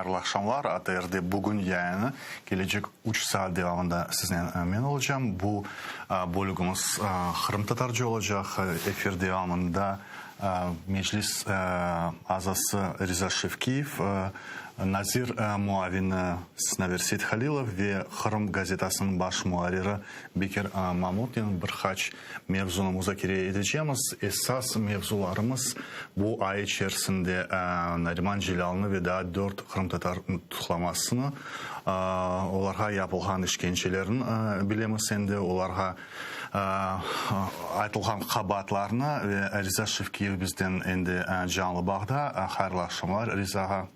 Hayırlı aqşamlar. ATRde bugün yayını kelecek üç saat devamında siznen men olacağım. Bu bölügimiz qırımtatarca olacaq. Efir devamında Meclis azası Riza Şevkiyev, nazir muavini Sinaver Seythalilov ve Qırım gazetasınıñ baş muarriri Bekir Mamutnen bir qaç mevzunı muzakere etecemiz. Esas mevzularımız bu ay içerisinde Nariman Celâlnı ve daa dört qırımtatar tutuqlamasını, olarğa yapılğan işkencelerni bilemiz endi, olarğa aytılğan qabaatlarnı ve Riza Şevkiyev bizden endi canlı bağda. Hayırlı aqşamlar, Riza ağa.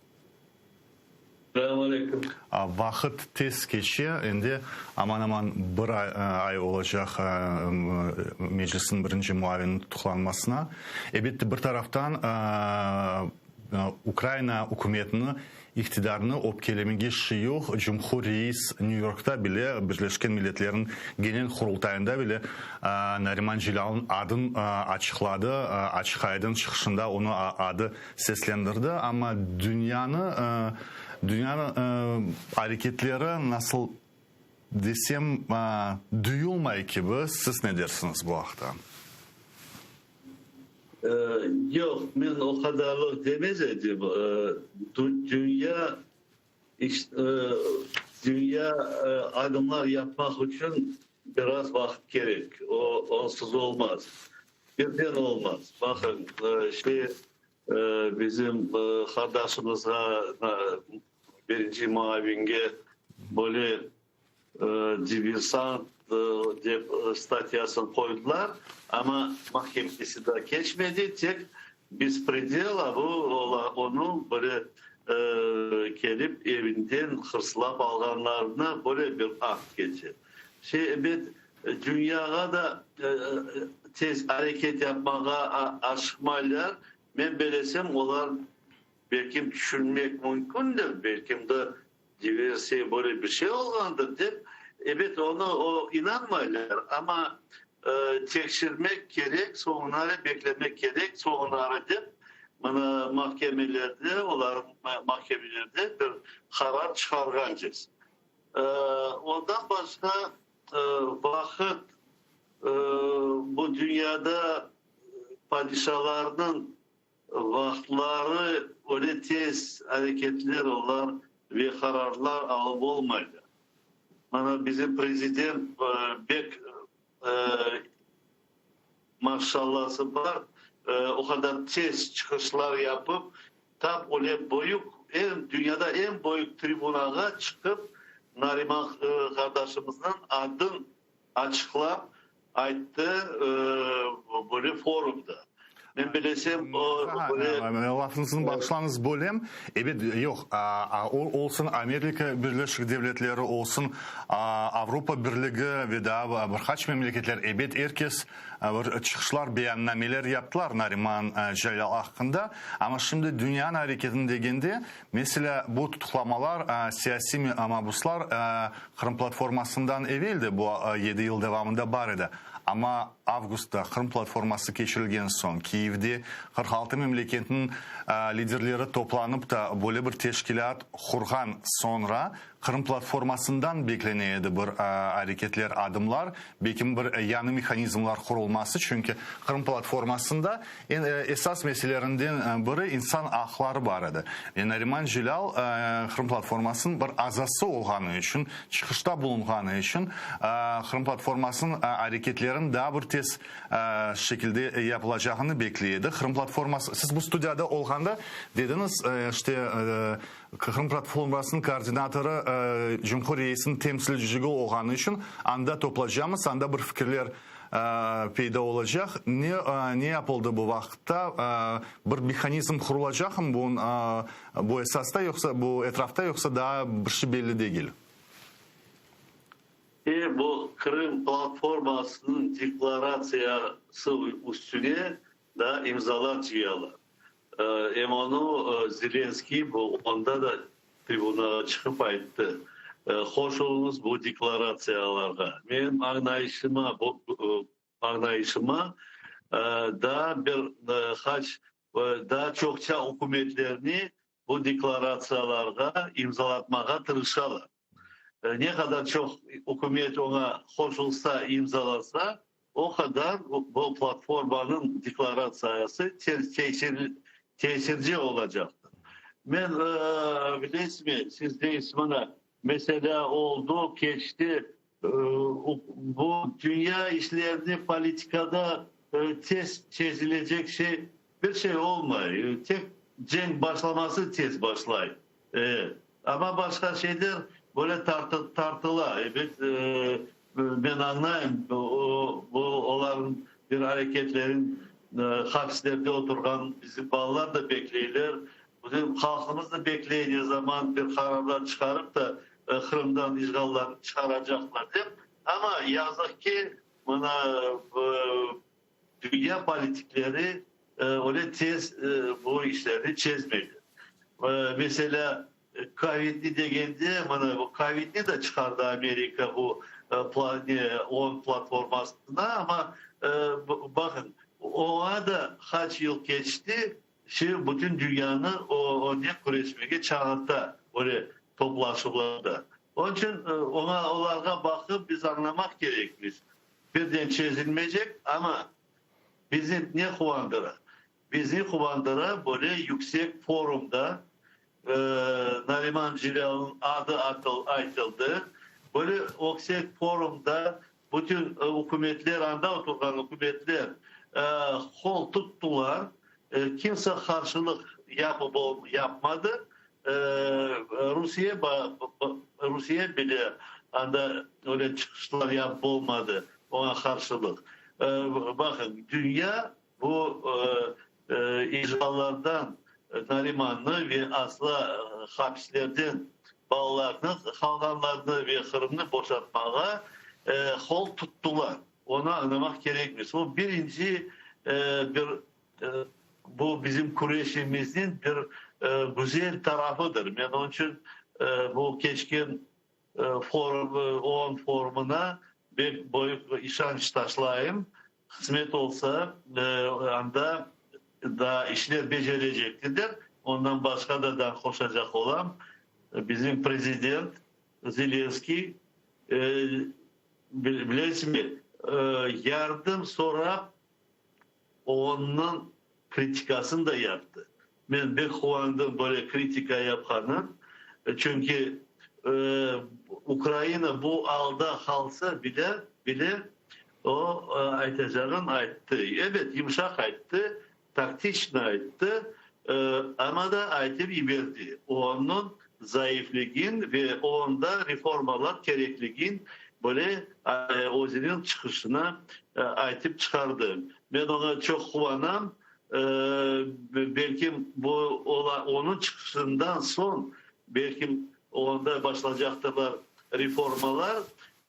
Selâm aleyküm. Vaqıt tez keçe, endi aman-aman bir ay olacaq Meclisniñ birinci muavininiñ tutuqlanmasına. Elbette, bir taraftan Ukraina ükümetini, iqtidarını öpkelemege şey yoq, cumhurreis Nyu-Yorkta bile, Birleşken Milletlerniñ Genel Qurultayında bile Nariman Celâlnıñ adın açıqladı, açıq-aydın çıqışında onı adı seslendirdi, amma dünyanı, dünyanı areketleri, nasıl desem, duyulmay kibi. Siz ne dersiñiz bu aqta? Yoq, men o qadarlıq demez edim. Dünya, dünya adımlar yapmaq içün biraz vaqıt kerek, o, onsuz olmaz. Birden olmaz. Baqıñ, şey, bizim qardaşımızğa, birinci muavinge böyle diversant dep statyasını qoydılar, amma mahkemesi daa keçmedi, tek bespredel, a bu onı böyle kelip evinden hırslap alğanlarını böyle bir akt keçe. Şey, ebet, Dünyağa da tez areket yapmağa aşıqmaylar. Men belesem, olar belkim tüşünmek mümkündir, belkim de diversiya böyle bir şey olğandır dep. Ebet, onı o inanmaylar, amma tekşirmek kerek, soñunare beklemek kerek, soñunare dep, mına mahkemelerde, olarnıñ mahkemelerde bir qarar çıqarğancız. Ondan başqa vaqıt bu dünyada padişalarnıñ vaqıtları öyle tez areketler olar ve qararlar alıp olmaylar. Mana bizim prezident bek maşallası bar, o qadar tez çıqışlar yapıp, tap öyle büyük, eñ dünyada eñ büyük tribunağa çıqıp, Nariman qardaşımıznıñ adın açıqlap ayttı böyle forumda. Men bilesem, o böyle. Lafıñıznı bağışlañız, bölem. Ebet, yoq, olsun Amerika Birleşik Devletleri, olsun Avropa Birligi ve daa bir qaç memleketler, ebet, er kes bir çıqışlar, beyannameler yaptılar Nariman Celâl aqqında. Amma şimdi dünyanıñ areketini degende, meselâ, bu tutuqlamalar, siyasiy mabuslar Qırım platformasından evel de bu yedi yıl devamında bar edi. Amma avgustta Qırım platforması keçirilgen soñ, Kiyevde 46 memleketniñ liderleri toplanıp ta böyle bir teşkilât qurğan soñra, Qırım platformasından beklene edi bir areketler, adımlar, belkim bir yañı mehanizmlar qurulması, çünki Qırım platformasında esas meselelerinden biri insan aqları bar edi. Ve Nariman Celâl Qırım platformasınıñ bir azası olğanı içün, çıqışta bulunğanı içün Qırım platformasınıñ areketlerini daa bir tez şekilde yapılacağını bekley edi. Qırım platforması, siz bu studiyada olğanda dediñiz, işte, Qırım platformasınıñ koordinatorı Cumhur reisiniñ temsilcigi olğanı içün anda toplacamız, anda bir fikirler peyda olacaq. Ne ne yapıldı bu vaqıtta? Bir mehanizm qurulacaqmı bu esasta yoqsa bu etrafta yoqsa daa bir şey belli degil? E, bu Qırım platformasınıñ deklaratsiyası üstüne daa imzalar cıyalar. Em onı Zelenskiy bu onda da tribunağa çıqıp ayttı, Qoşulıñız bu deklaratsiyalarğa. Menim añlayışıma, añlayışıma, daa bir qaç, daa çoqça ükümetlerni. bu deklaratsiyalarğa imzalatmağa tırışalar. Ne qadar çoq ükümet oña qoşulsa, imzalasa, o qadar bu platformanıñ deklaratsiyası tesirci olacaqtır. Men, bilesizmi, siz deysiz mına, mesele oldı, keçti, bu dünya işlerini politikada tez çezilecek şey bir şey olmay. Tek cenk başlaması tez başlay. Amma başqa şeyler böyle tartıla. Ebet, men añlayım, bu olarnıñ bir areketlerin, hapislerde oturğan bizim balalar da bekleyler, bizim halqımız da bekley, ne zaman bir qararlar çıqarıp da Qırımdan işğallarnı çıqaracaqlar dep. Amma yazıq ki, mına dünya politikleri öyle tez bu işlerni çezmeyler. Meselâ, kovidni degende, mına bu kovidni de çıqardı Amerika bu OON platformasına, amma baqıñ, oña da qaç yıl keçti, şimdi bütün dünyanı onen küreşmege çağırta öyle toplaşuvlarda. Onıñ içün oña, olarğa baqıp biz añlamaq kerekmiz, birden çezilmeycek, amma bizni ne quvandıra? Bizni quvandıra böyle yüksek forumda Nariman Celâlnıñ adı aytıldı. Böyle yüksek forumda bütün ükümetler, anda oturğan ükümetler qol tuttılar. Kimse qarşılıq yapıp yapmadı. Rusiye Rusiye bile anda öyle çıqışlar yapıp olmadı oña qarşılıq. Baqıñ, dünya Bu işğallardan Narimannı ve asla hapislerden balalarnı, qalğanlarnı ve Qırımnı boşatmağa qol tuttılar. Onı añlamaq kerekmiz. O birinci bir bu bizim küreşimizniñ bir güzel tarafıdır. Men onıñ içün bu keçken Forum, OON forumına bek böyük işanç taşlayım. Qısmet olsa, anda daa işler becerecektiler. Ondan başqa da daa qoşacaq olam, bizim prezident Zelenskiy, bilesizmi, yardım sorap, OONnıñ kritikasını da yaptı. Men bek quvandım böyle kritika yapqanı, çünki Ukraina bu alda qalsa bile, bile o aytacağın ayttı. Ebet, yımşaq ayttı, taktiçno ayttı, amma da aytıp yiberdi. OONnıñ zaifligin ve OONda reformalar kerekligin böyle özüniñ çıqışına aytıp çıqardı. Men oña çoq quvanam. Belkim, bu onıñ çıqışından soñ, belkim, onda başlacaqtırlar reformalar.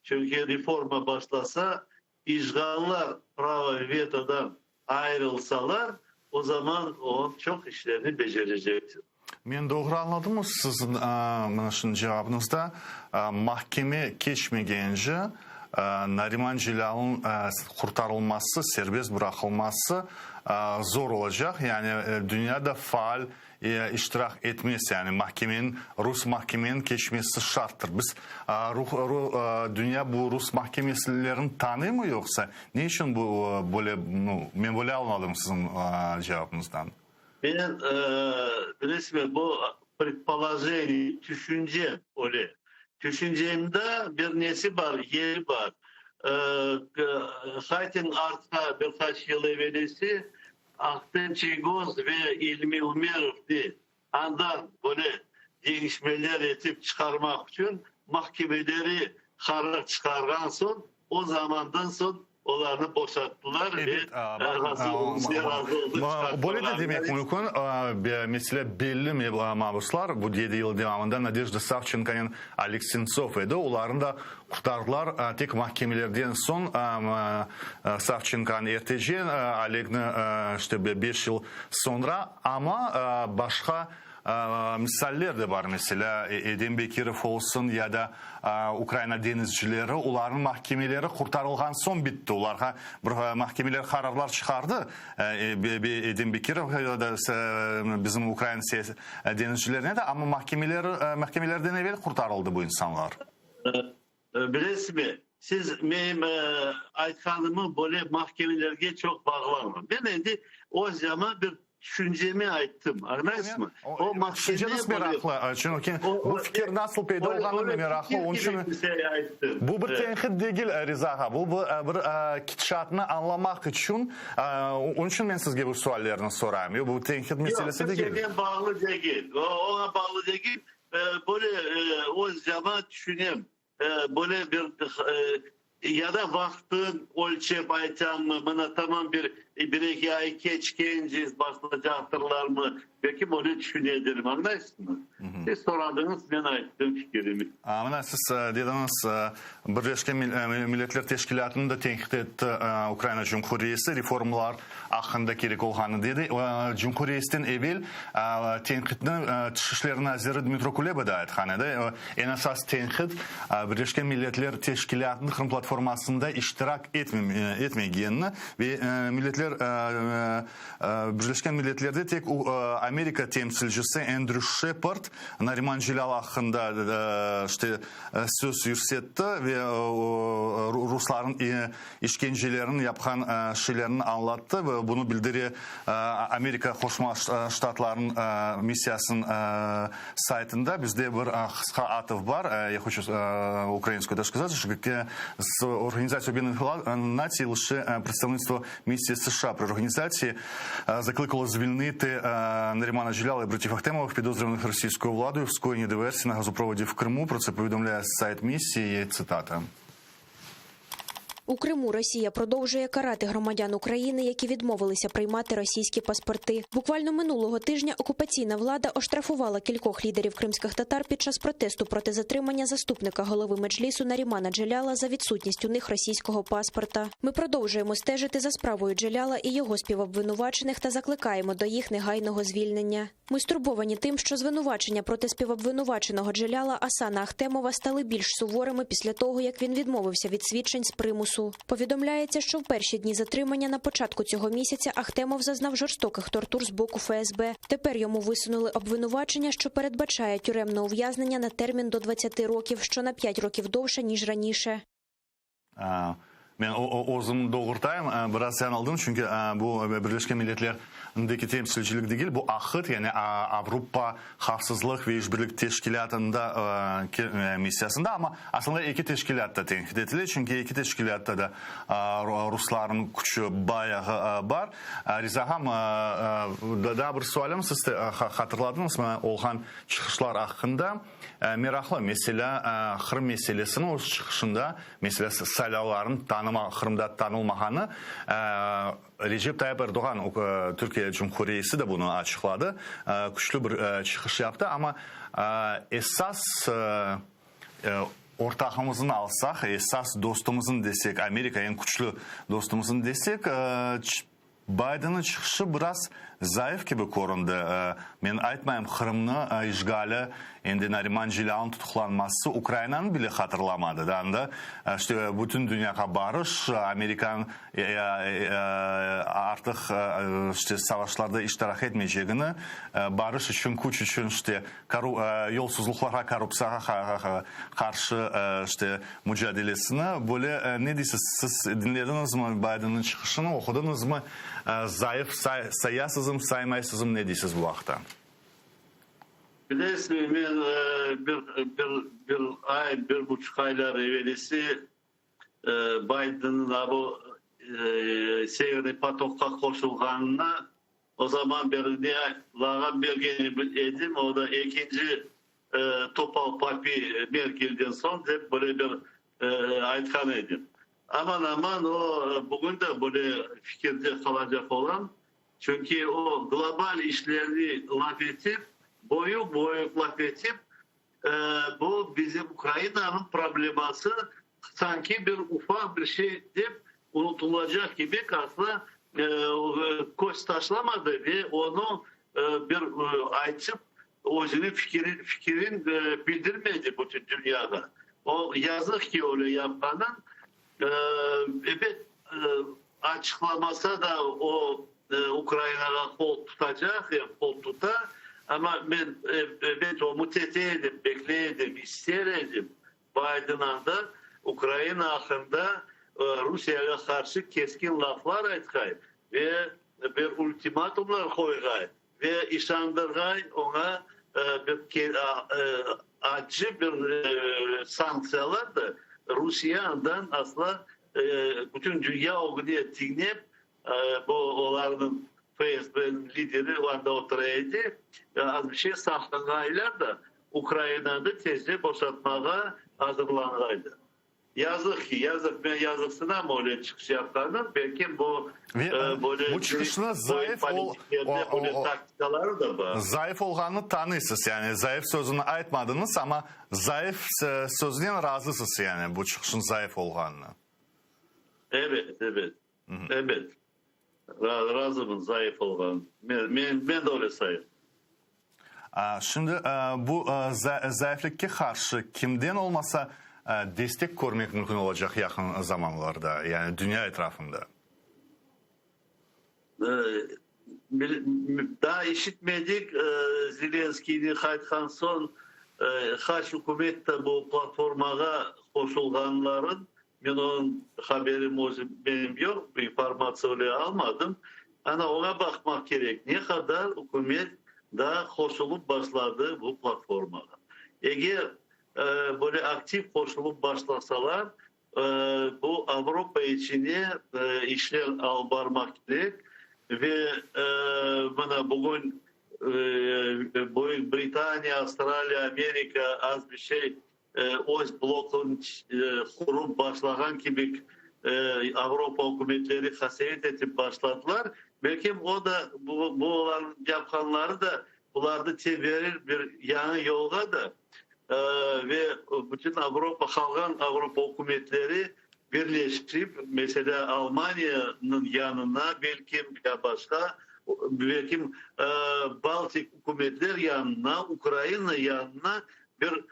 Çünki reforma başlasa, işğallar pravo vetodan ayırılsalar, o zaman o çoq işlerni becerecektir. Men doğru añladımmı siziñ mına şimdi cevabıñızda, mahkeme keçmegence Nariman Celâlnıñ qurtarılması, serbest bıraqılması zor olacaq, yani dünya da faal iştirak etmez, yani mahkemeniñ, rus mahkemeniñ keçmesi şarttır. Biz dünya bu rus mahkemelerini tanıymı yoqsa? Ne içün bu böyle, men böyle añladım siziñ cevabıñızdan. Men, bilesizmi, bu predpolojeniye, tüşünce öyle. Tüşüncemde bir nesi bar, yeri bar. Haytin artqa bir qaç yıl evelesi Ahtem Çiygoz ve İlmi Ümerovnı andan böyle deñişmeler etip çıqarmaq içün mahkemeleri qarar çıqarğan soñ, o zamandan soñ Olarnı boşattılar ve Ebet, razı oldı, razı oldı, Böyle de demek mümkün, meselâ, belli mabuslar bu yedi yıl devamında Nadejda Savçenkonen Oleg Sentsov edi, olarnı da qurtardılar, tek mahkemelerden soñ Savçenkonı ertece, Olegni işte beş yıl soñra, amma başqa. Misaller de bar, meselâ, Edem Bekirov olsun ya da Ukraina deñizcileri, olarnıñ mahkemeleri qurtarılğan soñ bitti. Olarğa bir mahkemeler qararlar çıqardı, Edem Bekirov ya da bizim ukrain deñizcilerine de, amma mahkemeler mahkemelerden evel qurtarıldı bu insanlar. Bilesizmi, siz menim aytqanımı böyle mahkemelerge çoq bağlamañ. Men endi öz yañı bir tüşüncemi ayttım, añlaysızmı? O mahkeme Tüşünceniz meraqlı, çünki bu fikir nasıl peyda olğanı meraqlı, onıñ içün bu bir tenqit degil, Riza ağa, bu bir ketişatnı añlamaq içün, onıñ içün men sizge bu suallerni sorayım, yoq, bu tenqit meselesi degil. Yoq, kimsenen bağlı degil, oña bağlı degil, Böyle öz cama tüşünem, böyle bir ya da vaqtın ölçep aytammı, mına tamam bir, bir-eki ay keçkence başlaycaqtırlarmı, belki böyle tüşünedirim, añlaysızmı? Siz soradıñız, men ayttım fikirimi. Mına siz dediñiz, Birleşken Milletler Teşkilâtını da tenqit etti Ukraina Cumhuriyesi, reformalar aqqında kerek olğanı dedi. Cumhuriyesten evel tenqitni Tış işler naziri Dmitro Kuleba da aytqan edi. Eñ esas tenqit Birleşken Milletler Teşkilâtınıñ Qırım platformasında iştirak etmegenini ve Milletler Birleşken Milletlerde tek Amerika temsilcisi Endrü Şepard Nariman Celâl aqqında işte söz yürsetti ve ruslarnıñ işkencelerini yapqan şeylerini añlattı ve bunı bildire Amerika Qoşma Ştatlarınıñ missiyasınıñ saytında. Bizde bir qısqa atıf bar, ya hoçu ukrainskoy da skazat, z Organizatsiya Ob'єднаних Націй лише представництво місії США при організації закликало звільнити Нарімана Джеляла і братів Ахтемових, підозрюваних російською владою в скоєнні диверсії на газопроводі в Криму. Про це повідомляє сайт місії. Цитата. У Криму Росія продовжує карати громадян України, які відмовилися приймати російські паспорти. Буквально минулого тижня окупаційна влада оштрафувала кількох лідерів кримських татар під час протесту проти затримання заступника голови Меджлісу Нарімана Джеляла за відсутність у них російського паспорта. Ми продовжуємо стежити за справою Джеляла і його співобвинувачених та закликаємо до їх негайного звільнення. Ми стурбовані тим, що звинувачення проти співобвинуваченого Джеляла Асана Ахтемова стали більш суворими після того, як він відмовився від свідчень з примусу. Повідомляється, що в перші дні затримання на початку цього місяця Ахтемов зазнав жорстоких тортур з боку ФСБ. Тепер йому висунули обвинувачення, що передбачає тюремне ув'язнення на термін до 20 років, що на 5 років довше, ніж раніше. Men özüm doğurtayım, biraz yanıldım, çünki bu Birleşken Milletlerndeki temsilcilik degil, bu AHT, yani Avropa Havfsızlıq ve İşbirlik Teşkilâtında missiyasında, amma aslında eki teşkilât da tenqit etile, çünki eki teşkilâtta da ruslarnıñ küçü bayağı bar. Riza ağam, daa bir sualim, siz hatırladıñızmı olğan çıqışlar aqqında? Meraqlı, meselâ, Qırım meselesini öz çıqışında, meselâ, saylavlarnıñ tanıma, Qırımda tanılmağanı, Recep Tayyip Erdoğan, Türkiye Cumhurreisi de bunı açıqladı, küçlü bir çıqış yaptı, amma esas ortağımıznı alsaq, esas dostumıznı desek, Amerika eñ küçlü dostumıznı desek, Baydenniñ çıqışı biraz zayıf kibi köründi. Men aytmayım, Qırımnı işğali, endi Nariman Celâlnıñ tutuqlanması Ukrainanı bile hatırlamadı da. Anda işte bütün dünyağa barış, Amerikanıñ artıq işte savaşlarda iştirak etmeycegini, barış içün, küç içün işte yolsuzluqlarğa, korrupsiyağa qarşı işte mucadelesini. Böyle ne deysiz, siz diñlediñizmi Baydenniñ çıqışını, oqudıñızmı? Zayıf sayasızmı, saymaysızmı, ne deysiz bu aqta? Bilesizmi, men bir, bir, bir ay, bir buçuq aylar evelisi Baydenniñ abu Severniy potokqa qoşulğanını o zaman beri ne lağap bergen edim, o da ekinci topal papi Merkelden soñ dep böyle bir aytqan edim. Aman-aman o bugün de böyle fikirde qalacaq olam, çünki o global işlerni laf etip, boyu-boyu laf etip, bu bizim Ukrainanıñ probleması sanki bir ufaq bir şey dep unutılacaq kibi asla köz taşlamadı ve onı bir aytıp. Özüniñ fikirin, fikirin bildirmedi bütün dünyağa. O, yazıq ki, öyle yapqanın. Ebet, açıqlamasa da, o, Ukrainağa qol tutacaq, em qol tuta. Amma men, ebet, ümüt ete edim, bekley edim, ister edim, Biden anda Ukraina aqqında Rusiyege qarşı keskin laflar aytqay ve bir ultimatumlar qoyğay. Ve işandırğay oña bir accı bir sanktsiyalar da Rusiye andan asla bütün dünya ögüne diñlep, bu olarnıñ FSBniñ lideri anda otura edi, az bir şey saqlanğaylar da, Ukrainanı tezce boşatmağa azırlanğaydı. Yazıq ki, yazıq, men yazıqsınam öyle çıqış yapqanım, belki bu Ve böyle bu çıqışnı zayıf ol, politiklerde böyle taktikaları da bar. Zayıf olğanını tanıysız, yani zayıf sözüni aytmadıñız, amma zayıf sözünen razısız, yani bu çıqışnıñ zayıf olğanını. Evet, evet, evet, razımın zayıf olğanı, men, men de öyle sayam. Şimdi bu zayıflikke qarşı kimden olmasa destek körmek mümkün olacaq yaqın zamanlarda, yani dünya etrafında? Daa işitmedik, Zelenskiyni qaytqan soñ qaç ükümet de bu platformağa qoşulğanların, men onıñ haberim özüm benim yoq, informatsiya öyle almadım. Ana, oña baqmaq kerek, ne qadar ükümet daa qoşulıp başladı bu platformağa. Eger böyle aktiv qoşulıp başlasalar, bu Avropa içine işler alıp barmaq kerek ve mına bugün Büyük Britaniya, Avstraliya, Amerika az bir şey öz blokun qurup başlağan kibi Avropa ükümetleri qasevet etip başladılar. Belki o da, bu olarnıñ yapqanları da bularnı teberir bir yañı yolğa da ve bütün Avropa, qalğan Avropa ükümetleri birleşip, meselâ, Almaniyanıñ yanına, belkim, ya başqa, belkim, Baltik ükümetler yanına, Ukraina yanına bir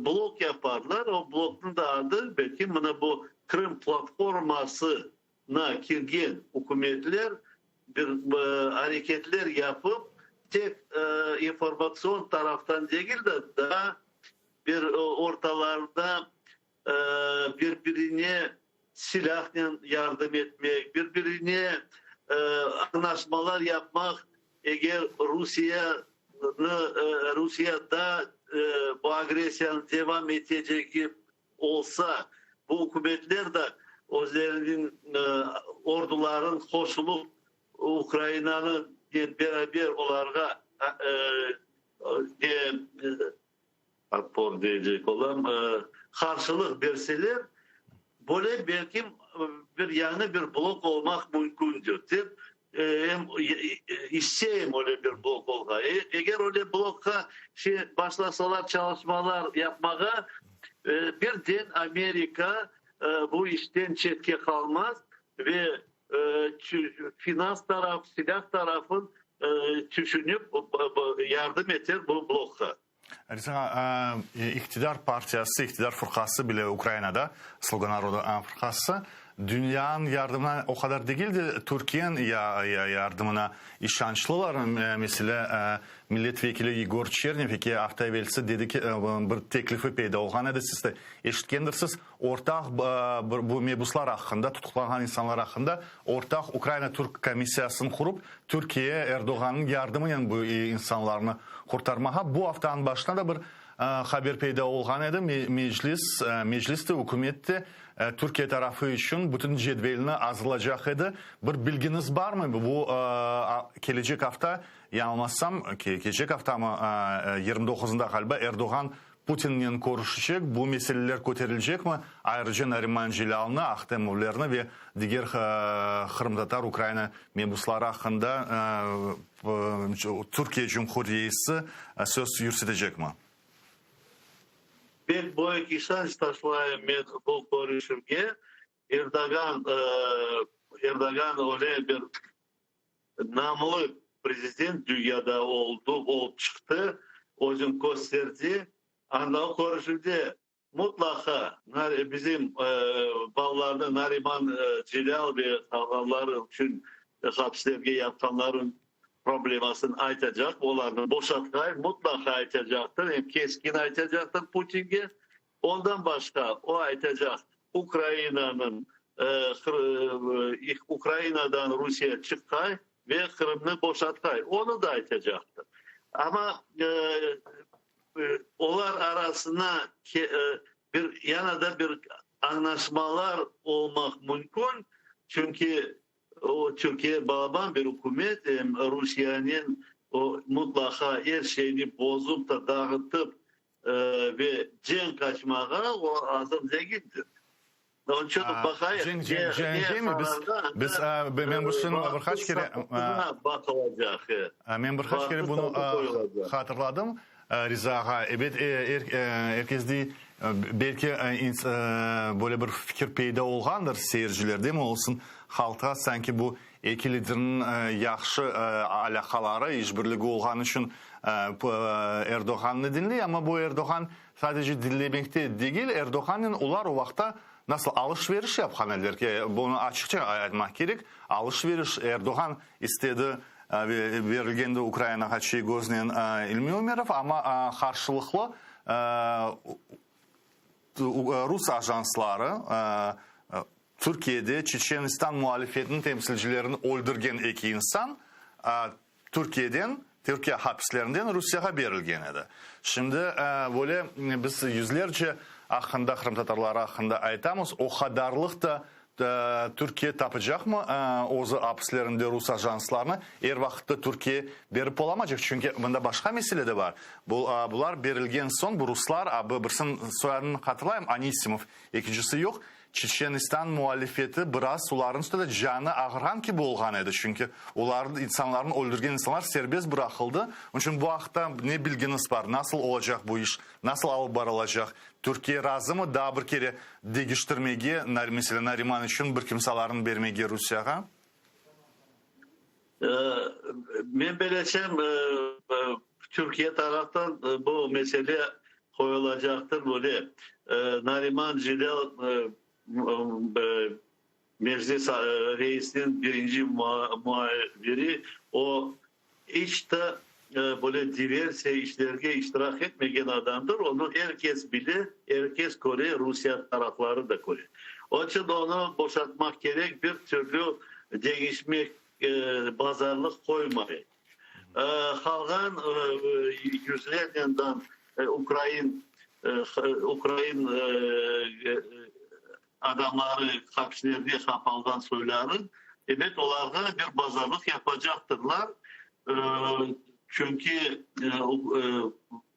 blok yaparlar, o bloknıñ da adı, belki, mına bu Krım platformasına kirgen ükümetler bir areketler yapıp, tek informatsion taraftan degil de, daa bir ortalarında bir-birine silâhnen yardım etmek, bir-birine añlaşmalar yapmaq, eger Rusiyenı, Rusiye daa bu agressiyanı devam etecegi olsa, bu ükümetler de özleriniñ orduların qoşulıp Ukrainanı beraber olarğa Otpor deycek olam, qarşılıq berseler, böyle belkim bir yañı bir blok olmaq mümkündir, dep em isteyim öyle bir blok olğa. Eger öyle blokqa şey başlasalar çalışmalar yapmağa, birden Amerika bu işten çetke qalmaz ve finans taraf, silâh tarafın tüşünip yardım eter bu blokqa. Riza ağa, iqtidar partiyası, iqtidar fırqası bile Ukrainada, Sluga naroda fırqası, dünyanıñ yardımına o qadar degil de, Türkiyeniñ yardımına işançlılar. Meselâ, millet vekili Yegor Çernev eki afta evelsi dedi ki, bir teklifi peyda olğan edi, siz de eşitkendirsiz, ortaq bu mebuslar aqqında, tutuqlanğan insanlar aqqında ortaq Ukraina-türk komissiyasını qurıp, Türkiye Erdoğannıñ yardımınen bu insanlarnı qurtarmağa. Bu aftanıñ başında da bir haber peyda olğan edi, Meclis, Meclis de, ükümet de Türkiye tarafı içün bütün cedvelni azırlacaq edi. Bir bilgiñiz barmı, bu kelecek afta, yañılmazsam, kelecek aftamı, 29-ında ğaliba, Erdoğan Putinnen körüşecek, bu meseleler köterilecekmi, ayrıca Nariman Celâlnı, Ahtemovlerni ve diger qırımtatar, Ukraina mebusları aqqında Türkiye Cumhurreisi söz yürsetecekmi? Pek büyük işanç taşlayım men bu körüşüvge. Erdoğan, Erdoğan öyle bir namlı prezident dünyada oldı, olıp çıqtı. özün kösterdi. Anda o körüşüvde mutlaqa bizim balalarnı Nariman Celâl ve qalğanları içün hapislerge yatqanların problemasını aytacaq, olarnı boşatqay mutlaqa aytacaqtır, em keskin aytacaqtır Putinge. Ondan başqa o aytacaq, Ukrainanıñ Ukrainadan Rusiye çıqqay ve Qırımnı boşatqay, onı da aytacaqtır. Amma olar arasına bir yana da bir añlaşmalar olmaq mümkün, çünki o Türkiye balaban bir ükümet, em Rusiyenen o mutlaqa er şeyni bozup da dağıtıp ve cenk açmağa o azır degildir. Onıñ içün baqayıq, Cenk, cenk, cenk demi? Biz, biz, men bu şeyni bir qaç kere, baqılacaq. Men bir qaç kere bunı hatırladım, Riza ağa. Ebet, er kes dey, belki böyle bir fikir peyda olğandır seyircilerde mi olsun, halqta sanki bu eki liderniñ yahşı alâqaları, işbirligi olğanı içün Erdoğannı diñley, amma bu Erdoğan Sadece diñlemekte degil, Erdoğannen olar o vaqta nasıl alış-veriş yapqan ediler ki, bunı açıqça aytmaq kerek, alış-veriş, Erdoğan istedi ve berilgendi Ukrainağa Çiygoznen İlmi Ümerov, amma qarşılıqlı rus ajansları Türkiyede Çeçenistan muhalifetiniñ temsilcilerini öldürgen eki insan Türkiyeden, Türkiye hapislerinden Rusiyağa berilgen edi. Şimdi böyle biz yüzlerce aqqında, qırımtatarları aqqında aytamız, o qadarlıq da Türkiye tapacaqmı özü apislerinde rus ajanslarını? Er vaqıt da Türkiye berip olamacaq, çünki mında başqa mesele de bar. Bular berilgen soñ, bu ruslar, birisiniñ soyadını hatırlayım, Anisimov, ekincisi yoq, Çeçenistan muhalifeti biraz olarnıñ üstünde canı ağırğan kibi olğan edi, çünki olar, insanlarnı öldürgen insanlar serbest bıraqıldı. Onıñ içün bu aqta ne bilgiñiz bar, nasıl olacaq bu iş, nasıl alıp barılacaq, Türkiye razımı daa bir kere degiştirmege, meselâ, Nariman içün bir kimsalarnı bermege Rusiyağa? Men belesem, Türkiye taraftan bu mesele qoyulacaqtır böyle. Nariman Celâl Meclis reisiniñ birinci muavini, o iç de böyle diversiya işlerge iştirak etmegen adamdır, onı er kes bile, er kes köre, Rusiye tarafları da köre. Onıñ içün onı boşatmaq kerek, bir türlü deñişmek, bazarlıq qoymay. Qalğan yüzlernen ukrain ukrain adamları hapislerde qapalğan soyları, ebet, olarğa bir bazarlıq yapacaqtırlar, çünki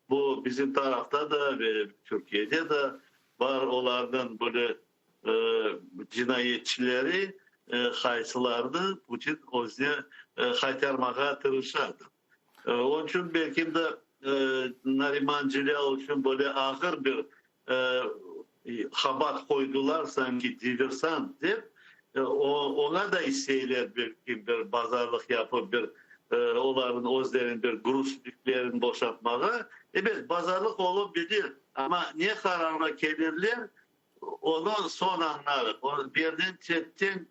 bu bizim tarafta da ve Türkiyede de bar olarnıñ böyle cinayetçileri, qaysılarnı Putin özüne qaytarmağa tırışadır. Onıñ içün belkim de Nariman Celâl içün böyle ağır bir qabaat qoydular, sanki diversant dep, oña da isteyler belki bir bazarlıq yapıp, bir olarnıñ özleriniñ bir gruzniklerini boşatmağa. Ebet, bazarlıq olıp bilir, amma ne qararğa kelirler, Onı soñ añlarıq. O birden çetten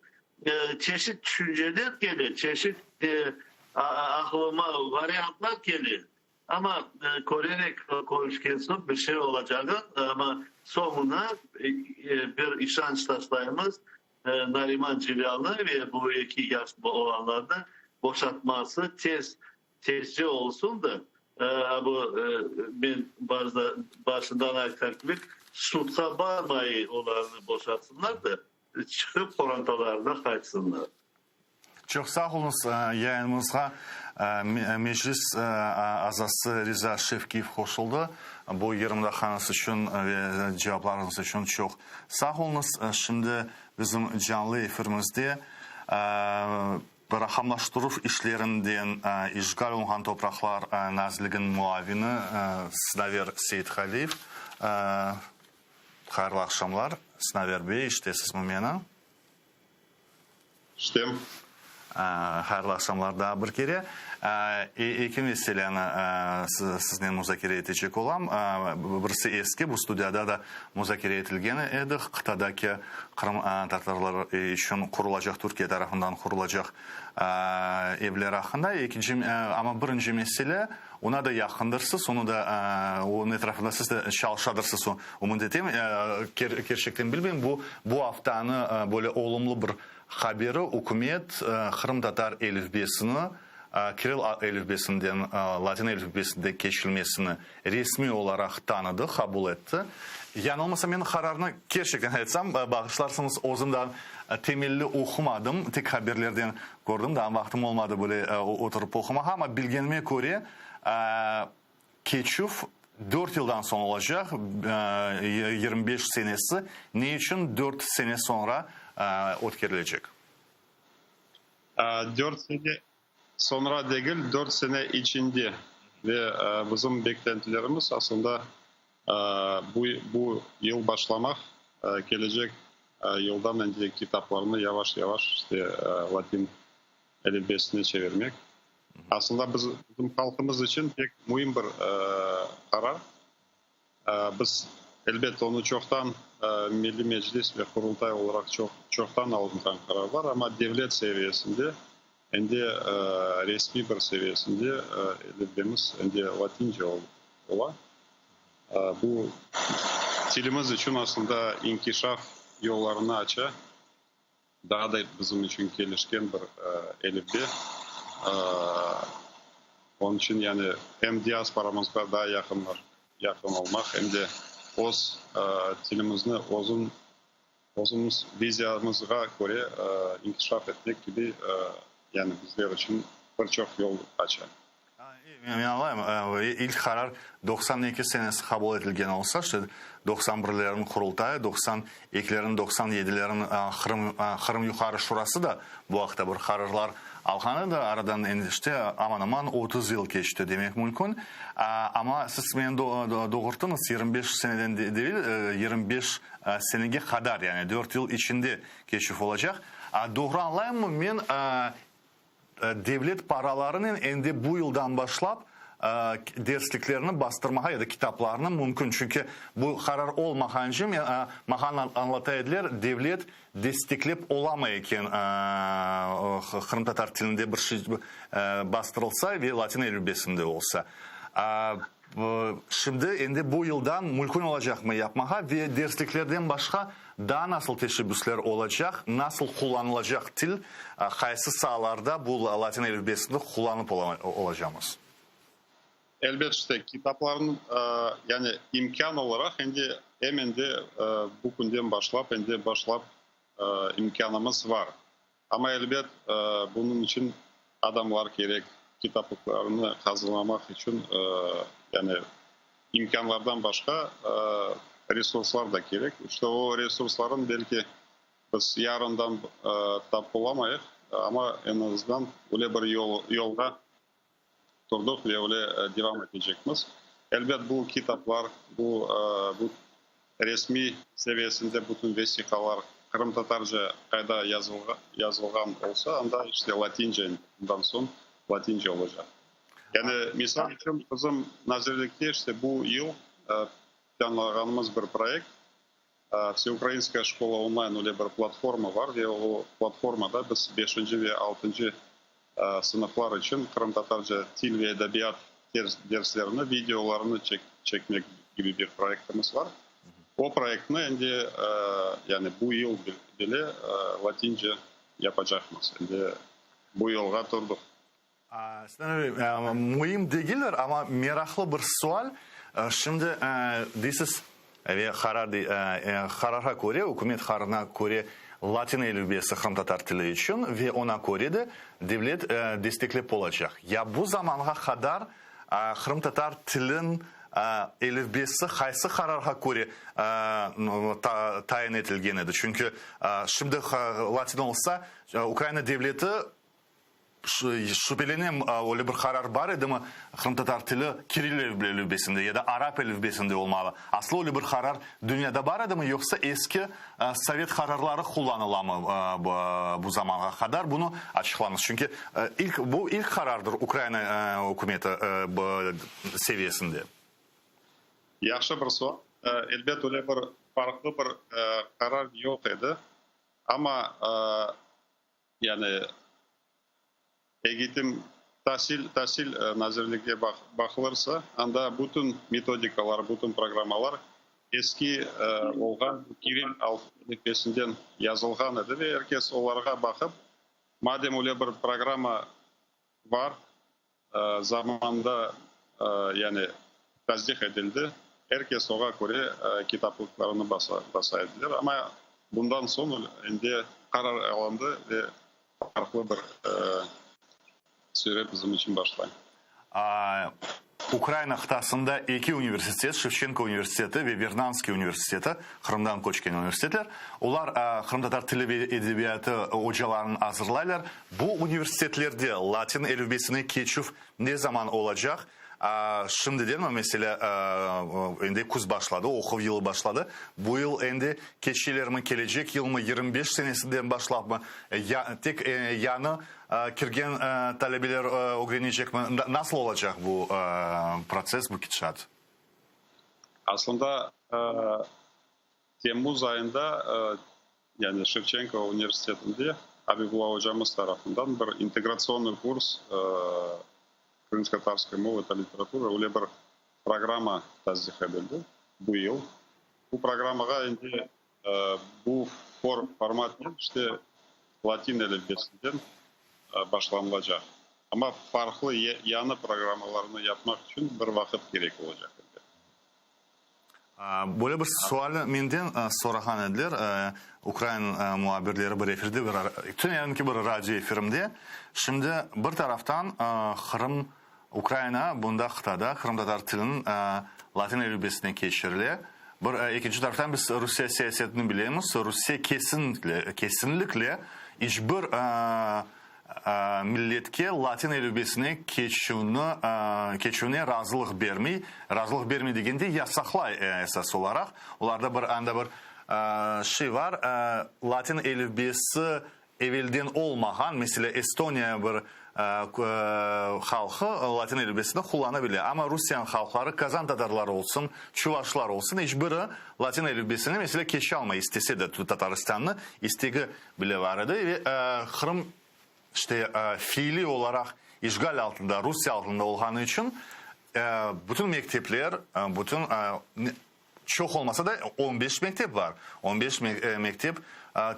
çeşit tüşünceler kele, çeşit aqlıma variantlar kele. Amma körerek körüşken soñ bir şey olacağı, amma soñuna bir işanç taşlaymız, Nariman Celâlnı ve bu eki yaş oğlanlarnı boşatması tez Tezce olsun da, bu men bazıda başından aytqan kibi, sudqa barmay olarnı boşatsınlar da, çıqıp qorantalarına qaytsınlar. Çoq sağ oluñız. Yayınımızğa Meclis azası Riza Şevkiyev qoşuldı. Bu 20 daqqañız içün ve cevaplarıñız içün çoq sağ oluñız. Şimdi bizim canlı efirimizde Raqamlaştıruv işlerinden işğal olunğan topraqlar nazirliginiñ muavini Sinaver Seyithaliyev. Hayırlı aqşamlar, Sinaver bey, işitesizmi meni? İşitem. Hayırlı aqşamlar daa bir kere. Eki meseleni siznen muzakere etecek olam. Birisi eski, bu studiyada da muzakere etilgen edi, qıtadaki qırımtatarlar içün qurulacaq, Türkiye tarafından qurulacaq evler aqqında. Ekinci, amma birinci mesele, oña da yaqındırsız, onı da, onıñ etrafında siz de çalışadırsız, ümüt etem. Kerçekten bilmeyim, bu, bu aftanı böyle olumlu bir Haberi, ükümet qırımtatar elifbesini kiril elifbesinden latin elifbesine keçilmesini resmiy olaraq tanıdı, qabul etti. Yañılmasam, men qararnı, kerçekten aytsam, bağışlarsıñız, özüm daa temelli oqumadım, tek haberlerden kördim, daa vaqtım olmadı böyle oturıp oqumağa, amma bilgenime köre, keçüv dört yıldan soñ olacaq, 25 senesi. Ne içün dört sene soñra ötkerilecek? Dört sene soñra degil, dört sene içinde. Ve bizim beklentilerimiz aslında bu bu yıl başlamaq, kelecek yıldan endi kitaplarnı yavaş-yavaş işte latin elifbesine çevirmek. Aslında biz, bizim halqımız içün pek müim bir qarar. Biz, elbette, onı çoqtan Milliy Meclis ve Qurultay olaraq çoq, çoqtan alınğan qararlar, amma devlet seviyesinde, endi resmiy bir seviyesinde elifbemiz endi latince ola. Bu tilimiz içün aslında inkişaf yollarını aça. Daa da bizim içün kelişken bir elifbe. Onıñ içün yani em diasporamızğa daa yaqınlar, yaqın olmaq, em de öz tilimizni özün, özümiz viziyamızğa köre inkişaf etmek kibi yani bizler içün bir çoq yol aça. Men añlayım, ilk qarar 92 senesi qabul etilgen olsa, işte 91-lerniñ Qurultayı, 92-lerniñ, 97-lerniñ Qırım, Qırım Yuqarı Şurası da bu aqta bir qararlar alğan edi. Aradan endi işte aman-aman 30 yıl keçti demek mümkün. Amma siz meni doğurttıñız, 25 seneden degil, 25 senege qadar, yani dört yıl içinde keçüv olacaq. Doğru añlayımmı, men Devlet paralarınen endi bu yıldan başlap dersliklerni bastırmağa ya da kitaplarnı mümkün, çünki bu qarar olmağance, maña añlata ediler, devlet desteklep olamay eken qırımtatar tilinde bir şey bastırılsa ve latin elifbesinde olsa. Şimdi endi bu yıldan mülkün olacaqmı yapmağa ve dersliklerden başqa daa nasıl teşebbüsler olacaq, nasıl qullanılacaq til, qaysı saalarda bu latin elifbesini qullanıp olacamız? Elbet, işte, kitaplarnıñ, yani imkân olaraq endi em endi bu künden başlap, endi başlap imkânımız var. Amma, elbet, bunıñ içün adamlar kerek, kitaplıqlarnı hazırlamaq içün, yani imkânlardan başqa resurslar da kerek. İşte, o resurslarnı belki biz yarından tapıp olamayıq, amma eñ azından öyle bir yolğa turdıq ve öyle devam etecekmiz. Elbet, bu kitaplar, bu bu resmiy seviyesinde bütün vesiqalar qırımtatarca qayda yazılğan olsa, anda işte latince, bundan soñ latince olacaq. Yani, misal içün, bizim nazirlikte işte bu yıl planlağanımız bir proyekt, Vseukrainskaya şkola onlayn öyle bir platforma bar ve o platformada biz beşinci ve altıncı sınıflar içün qırımtatarca til ve edebiyat derslerini, videolarını çekmek kibi bir proyektimiz bar. O proyektni endi, yani bu yıl bile latince yapacaqmız. Endi bu yolğa turdıq. Müim degildir, amma meraqlı bir sual. Şimdi deysiz, ve qarar qararğa köre, ükümet qararına köre latin elifbesi qırımtatar tili içün ve oña köre de devlet desteklep olacaq. Ya bu zamanğa qadar qırımtatar tilin elifbesi qaysı qararğa köre tayin etilgen edi? Çünki şimdi latin olsa, Ukraina devleti. Şübelenem, öyle bir qarar bar edimi, qırımtatar tili kiril elifbesinde ya da arap elifbesinde olmalı? Aslı öyle bir qarar dünyada bar edimi, yoqsa eski sovet qararları qullanılamı bu zamanğa qadar? Bunı açıqlañız. Çünki ilk, bu ilk qarardır Ukraina ükümeti seviyesinde. Yahşı bir sual. Elbet, öyle bir farqlı bir qarar yoq edi. Amma Yani egitim, tasil, tasil nazirlige baqılırsa, anda bütün metodikalar, bütün programmalar eski olğan kiril alfabesinden yazılğan edi ve er kes olarğa baqıp, madem öyle bir programma bar, zamanında yani tasdiq etildi, er kes oğa köre kitaplıqlarını basa ediler. Amma bundan soñ endi qarar alındı ve farqlı bir süre bizim içün başlay. Ukraina qıtasında eki universitet, Şevçenko universiteti ve Vernanskiy universiteti, Qırımdan köçken universitetler, olar qırımtatar tili ve edebiyatı ocalarını azırlaylar. Bu universitetlerde latin elifbesine keçüv ne zaman olacaq? Şimdidenmi, meselâ, endi küz başladı, oquv yılı başladı, bu yıl endi keçelermi, kelecek yılmı, 25 senesinden başlapmı, ya tek yañı Kirgen talebeler ögrenecekmi? Nasıl olacaq bu protsess, bu ketişat? Aslında, temmuz ayında, yani Şevçenko universitetinde Abibulla ocamız tarafından bir integratsionnıy kurs Krımskotatarskaya mova ta literatura öyle bir programma tasdiq edildi bu yıl. Bu programmağa endi Bu formatnen işte latin elifbesinden başlanılacaq. Amma farqlı yañı programmalarnı yapmaq içün bir vaqıt kerek olacaq elbet. Böyle bir sualni menden sorağan ediler ukrain muabirleri bir efirde, bir tünevinki bir radio efirimde. Şimdi bir taraftan Qırım, Ukraina bunda qıtada qırımtatar tiliniñ latin elifbesine keçirile. Bir, ekinci taraftan biz Rusiye siyasetini bilemiz. Rusiye kesinlikle, kesinlikle iç bir milletke latin elifbesine keçüvni, keçüvine razılıq bermey. Razılıq bermey degende yasaqlay esas olaraq. Olarda bir anda bir şey bar, latin elifbesi Evelden olmağan, meselâ, Estoniya bir halqı latin elifbesini qullana bile, amma Rusiyanıñ halqları, kazan tatarları olsun, çuvaşlar olsun, iç biri latin elifbesine, meselâ, keçalmay, istese de, Tataristannı istegi bile bar edi ve Qırım, işte, fiiliy olaraq işğal altında, Rusiye altında olğanı içün bütün mektepler, bütün Çoq olmasa da, on beş mektep bar. On beş mektep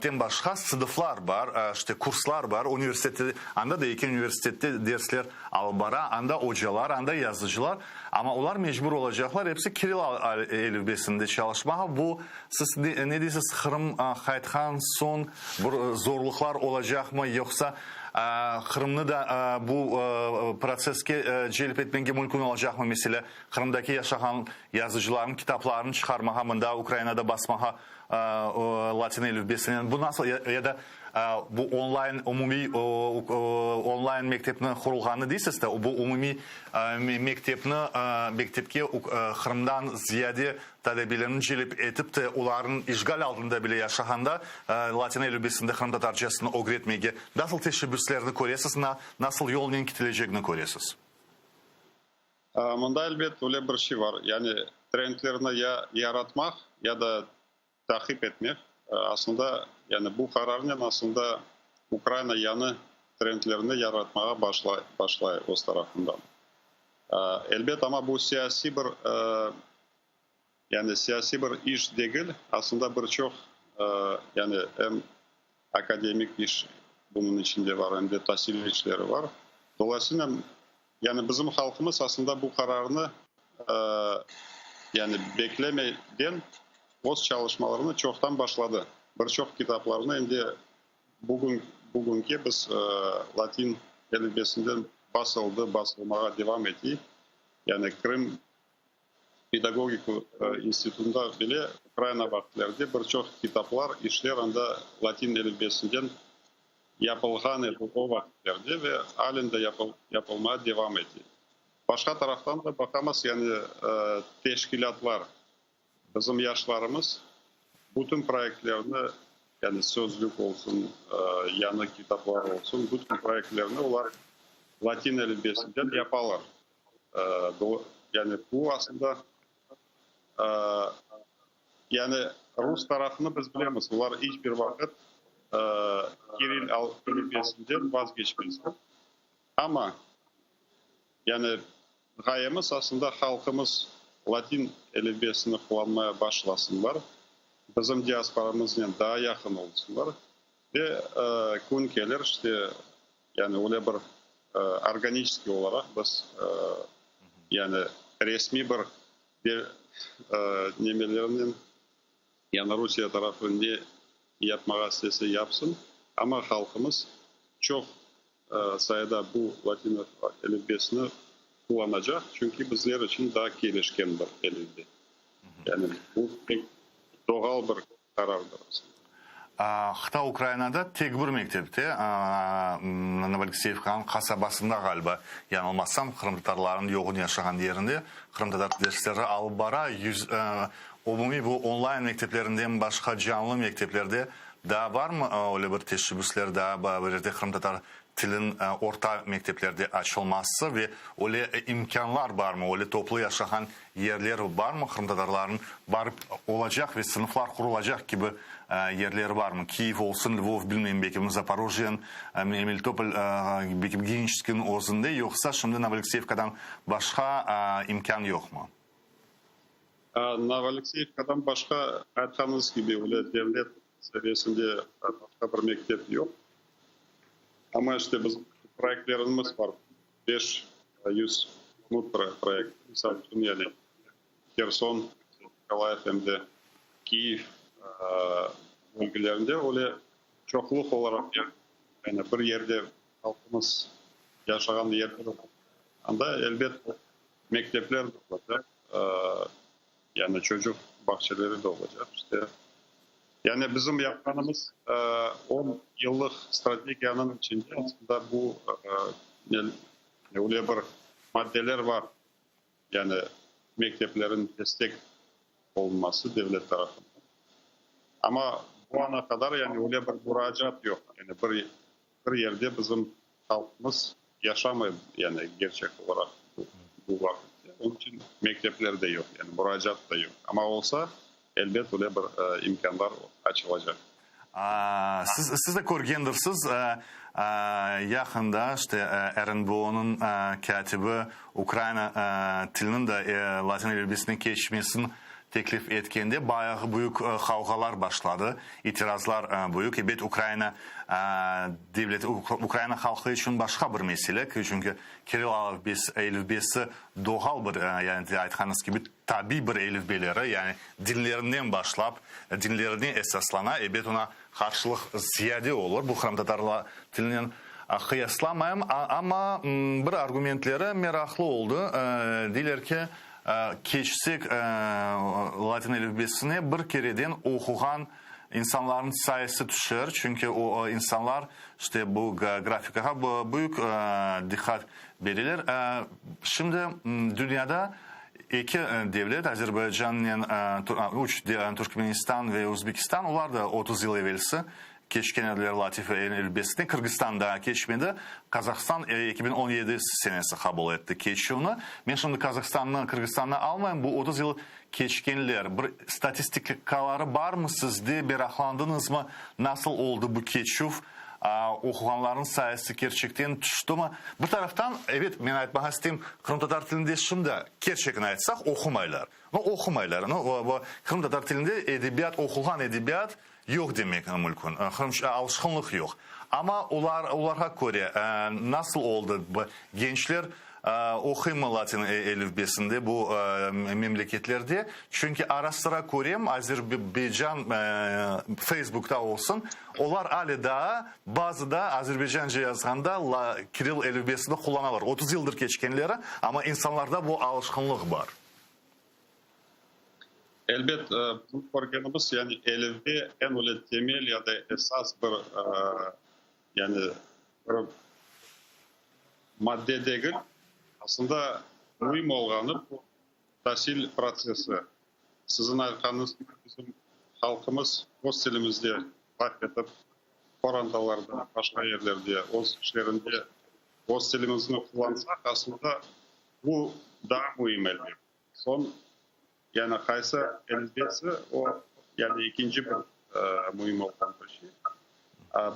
ten başqa sınıflar bar, işte kurslar bar, universitette, anda da eki universitette dersler alıp bara, anda ocalar, anda yazıcılar, amma olar mecbur olacaqlar episi kiril elifbesinde çalışmağa. Bu, siz ne deysiz, Qırım qaytqan soñ bir zorluqlar olacaqmı, yoqsa Qırımnı da bu protsesske celp etmege mümkün olacaqmı, meselâ, Qırımdaki yaşağan yazıcılarnıñ kitaplarını çıqarmağa, mında Ukrainada basmağa latin elifbesinen, bu nasıl ya da bu onlayn umumiy onlayn mektepni qurulğanı deysiz de, bu umumiy mektepni mektepke Qırımdan ziyade talebelerni celp etip te, olarnıñ işğal altında bile yaşağanda latin elifbesinde qırımtatarcasını ögretmege nasıl teşebbüslerni köresiz, nasıl yolnen ketilecegini köresiz? Mında, elbet, öyle bir şey bar, yani trendlerni ya yaratmaq, ya da taqip etmek. Aslında, yani bu qararnen aslında Ukraina yañı trendlerni yaratmağa başlay, başlay öz tarafından. Elbet, amma bu siyasiy bir, yani siyasiy bir iş degil, aslında bir çoq, yani em akademik iş bunıñ içinde bar, em de tasil işleri bar. Dolayısıyla, yani bizim halqımız aslında bu qararnı, yani beklemeden öz çalışmalarını çoqtan başladı. Bir çoq kitaplarnı endi bugün, bugünki biz latin elifbesinden basıldı, basılmağa devam ete. Yani Krım Pedagogik institutında bile Ukraina vaqıtlarda bir çoq kitaplar, işler anda latin elifbesinden. Yapılğan edi o vaqitlerde ve allen de yapılmaya devam ete. Başqa taraftan da baqamız, yani teşkilâtlar, bizim yaşlarımız bütün proyektlerni, yani sözlük olsun, yañı kitaplar olsun, bütün proyektlerni olar latin elifbesinden yapalar. Yani bu aslında, yani rus tarafını biz bilemiz, olar iç bir vaqıt kiril elifbesinden vazgeçmezler. Amma, yani ğayemiz aslında halqımız latin elifbesini qullanmaya başlasınlar, bizim diasporamıznen daa yaqın olsunlar ve kün kelir, işte, yani öyle bir organiçeskiy olaraq biz, yani resmiy bir nemelernen, yani Rusiye tarafı ne yapmağa istese yapsın, amma halqımız çoq sayıda bu latin elifbesini qullanacaq, çünki bizler içün daa kelişken bir elifbe. Yani bu pek doğal bir qarardır aslında. Qıta Ukrainada tek bir mektepte, Novoalekseyevkanıñ qasabasında ğaliba, yanılmasam, qırımtatarlarnıñ yoğun yaşağan yerinde qırımtatar dersleri alıp bara. Umumiy bu onlayn mekteplerinden başqa canlı mekteplerde daa barmı öyle bir teşebbüsler, daa bir yerde qırımtatar tilin orta mekteplerde açılması ve öyle imkânlar barmı, öyle toplu yaşağan yerler barmı, qırımtatarlarnıñ barıp olacaq ve sınıflar qurulacaq kibi yerleri barmı? Kiyev olsun, Lvov, bilmeyim, belki Zaporojyen, Melitopol, belki Geniçeskniñ özünde, yoqsa şimdi Novoalekseyevkadan başqa imkân yoqmı? Novoalekseyevkadan başqa, aytqanıñız kibi, öyle devlet seviyesinde başqa bir mektep yoq. Amma işte bizim proyektlerimiz bar, 500 konut proyekti, misal içün, yani Herson, Nikolayev em de Kiyev bölgelerinde öyle çoqluq olaraq, yani bir yerde halqımız yaşağan yerler, anda, elbet, mektepler de olacaq, yani çocuq bağçaları da olacaq, işte. Yani bizim yapqanımız on yıllıq strategiyanıñ içinde aslında bu öyle bir maddeler var, yani mekteplerin destek olunması devlet tarafından. Amma bu ana qadar yani öyle bir muracaat yoq, yani bir bir yerde bizim halqımız yaşamay, yani gerçek olaraq bu vaqıtte. Onıñ içün mektepler de yoq, yani muracaat da yoq. Amma olsa, elbet, öyle bir imkânlar açılacaq. Siz, siz de körgendirsiz, yaqında işte RNBO-nıñ kâtibi Ukraina tiliniñ de latin elifbesine keçmesini teklif etkende bayağı büyük qavğalar başladı, itirazlar büyük. Ebet, Ukraina devleti, Ukraina halqı içün başqa bir mesele, çünki kirill elifbesi doğal bir, yani aytqanıñız kibi, tabiy bir elifbeleri, yani dinlerinden başlap, dinlerine esaslana, ebet, oña qarşılıq ziyade olur, bu qırımtatarlar tilinen qıyaslamayım, amma bir argumentleri meraqlı oldı, deyler ki, keçsek latin elifbesine bir kereden oquğan insanlarnıñ sayısı tüşer, çünki o insanlar işte bu grafikağa büyük diqqat bereler. Şimdi dünyada eki devlet, Azerbaycannen üç, Türkmenistan ve Özbekistan, olar da 30 yıl evelsi keçken ediler latif elifbesine, Kırgızistan daa keçmedi, Qazahstan 2017 senesi qabul etti keçüvni. Men şimdi Qazahstannı, Kırgızistannı almayım, bu 30 yıl keçkenler, bir statistikaları barmı sizde, meraqlandıñızmı, nasıl oldı bu keçüv, oquğanlarnıñ sayısı kerçekten tüştümi? Bir taraftan, ebet, men aytmağa isteyim, qırımtatar tilinde şimdi, kerçekni aytsaq, oqumaylar. No, oqumaylar. No, bu qırımtatar tilinde edebiyat, oqulğan edebiyat yoq demek mümkün. Alışqınlıq yoq. Amma olar, olarğa köre, nasıl oldı, gençler oquymı latin elifbesinde bu memleketlerde? Çünki ara-sıra körem, Azerbaycan Feysbukta olsun, olar ale daa bazıda azerbaycanca yazğanda kirill elifbesini qullanalar. 30 yıldır keçkenleri, amma insanlarda bu alışqınlıq bar. Elbet, bizim körgenimiz, yani elifbe eñ öyle temel ya da esas bir. Yani bir madde degil. Aslında müim olğanı bu tasil protsessi. Siziñ aytqanıñız kibi, bizim halqımız öz tilimizde laf etip, qorantalarda, başqa yerlerde, öz işlerinde öz tilimizni qullansaq, aslında bu daa müim elbet. Soñ, yani qaysı elifbesi, o, yani ekinci bir müim olğan bir şey.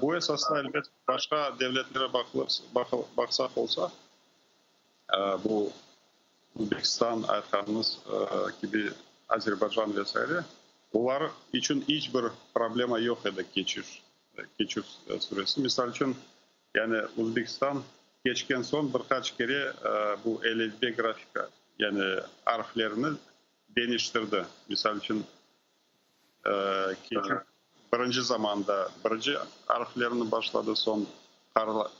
Bu esasta, elbet, başqa devletlere baqsaq olsa, bu Özbekistan, aytqanıñız kibi, Azerbaycan ve saire, olar içün iç bir problema yoq edi keçiş, keçüv süresi. Misal içün, yani Özbekistan keçken soñ bir qaç kere bu elifbe grafika, yani arflerini deñiştirdi. Misal içün, keçüv birinci zamanda birinci arflerini başladı, soñ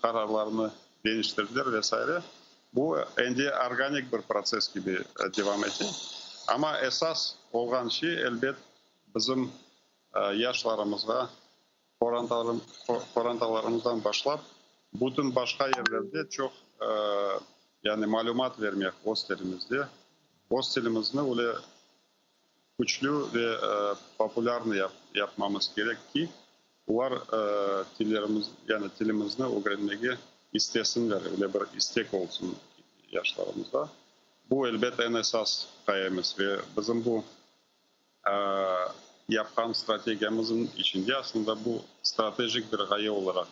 qararlarını deñiştirdiler ve saire. Bu endi organik bir protsess kibi devam ete. Amma esas olğan şey, elbet, bizim yaşlarımızğa, qorantalarımızdan başlap, bütün başqa yerlerde çoq, yani malümat vermek öz tilimizde, öz tilimizni öyle küçlü ve populârnıy yapmamız kerek ki, olar tillerimiz, yani tilimizni ögrenmege istesinler, öyle bir istek olsun yaşlarımızda. Bu, elbet, eñ esas ğayemiz ve bizim bu yapqan strategiyamıznıñ içinde aslında bu stratejik bir ğaye olaraq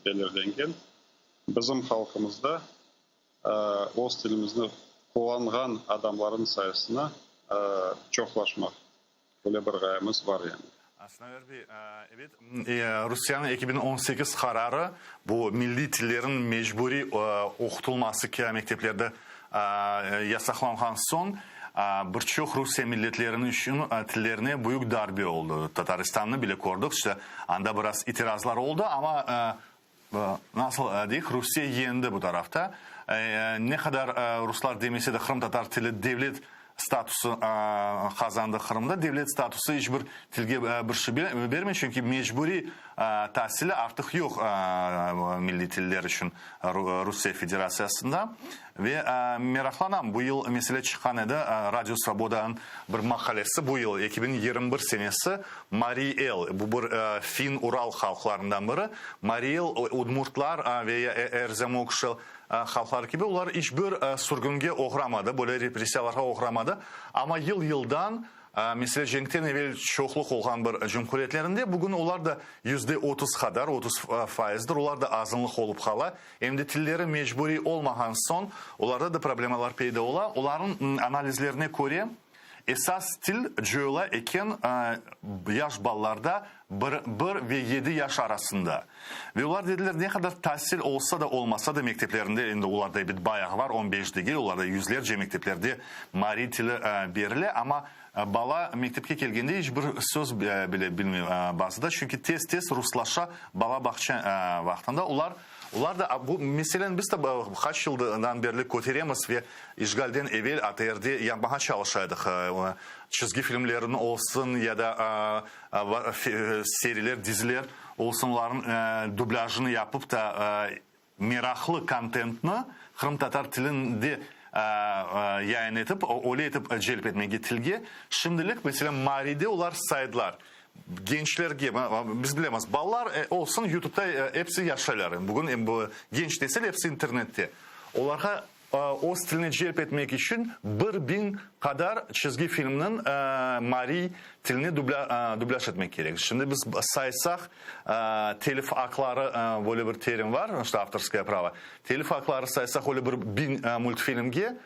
belirlengen. Bizim halqımızda öz tilimizni qullanğan adamlarnıñ sayısına çoqlaşmaq, böyle bir ğayemiz var yani. Sinaver bey, ebet, Rusiyeniñ 2018 qararı, bu milliy tillerin mecburiy oqutılması mekteplerde yasaqlanğan soñ, bir çoq Rusiye milletleriniñ içün tillerine büyük darbe oldı. Tataristannı bile kördik, işte, anda biraz itirazlar oldı, amma Nasıl deyik, Rusiye yeñdi bu tarafta. Ne qadar ruslar demese de, qırımtatar tili devlet statusı qazandı Qırımda. Devlet statusı iç bir tilge bir şey bermey, çünki mecburiy tasili artıq yoq milliy tiller içün Rusiye Federatsiyasında. Ve meraqlanam, bu yıl mesele çıqqan edi, Radio Svobodanıñ bir maqalesi, bu yıl, 2021 senesi, Mariy El, bu bir fin-ural halqlarından biri, Mariy El, udmurtlar ve ya erzemokşel halqları kibi, olar iç bir sürgünge oğramadı, böyle repressiyalarğa oğramadı, amma yıl-yıldan Mesele, cenkten evel çoqluq olğan bir cumhuriyetlerinde bugün olar da 30% qadar, 30 faizdir, olar da azınlıq olıp qala. Em de tilleri mecburiy olmağan soñ, olarda da problemalar peyda ola. Olarnıñ analizlerine köre, esas til coyula eken yaş balalarda bir, bir ve yedi yaş arasında. Ve olar dediler, ne qadar tasil olsa da, olmasa da mekteplerinde, endi olarda ebet bayağı var, 15 degil, olarda yüzlerce mekteplerde mariy tili berile, amma bala mektepke kelgende iç bir söz bile bilmey bazıda, çünki tez-tez ruslaşa bala bağça vaqtında. Olar, olar da bu meseleni biz de qaç yıldan berli köteremiz ve işğalden evel ATRde yapmağa çalışa edik, çizgi filmlerini olsun ya da seriler, diziler olsun, olarnıñ dublâjını yapıp da meraqlı kontentni qırımtatar tilinde yayın etip, öyle etip celp etmege tilge. Şimdilik, meselâ, Maride olar saydılar. Gençlerge, biz bilemiz, balalar olsun, YouTubeta episi yaşaylar. Bugün genç nesil episi internette. Olarğa Öz tiline celp etmek içün 1000 qadar çizgi filmniñ mariy tiline dublâj etmek kerek. Şimdi biz saysaq, telif aqları böyle bir terim var, işte avtorskoye pravo, telif aqları saysaq öyle bir 1000 multfilmge,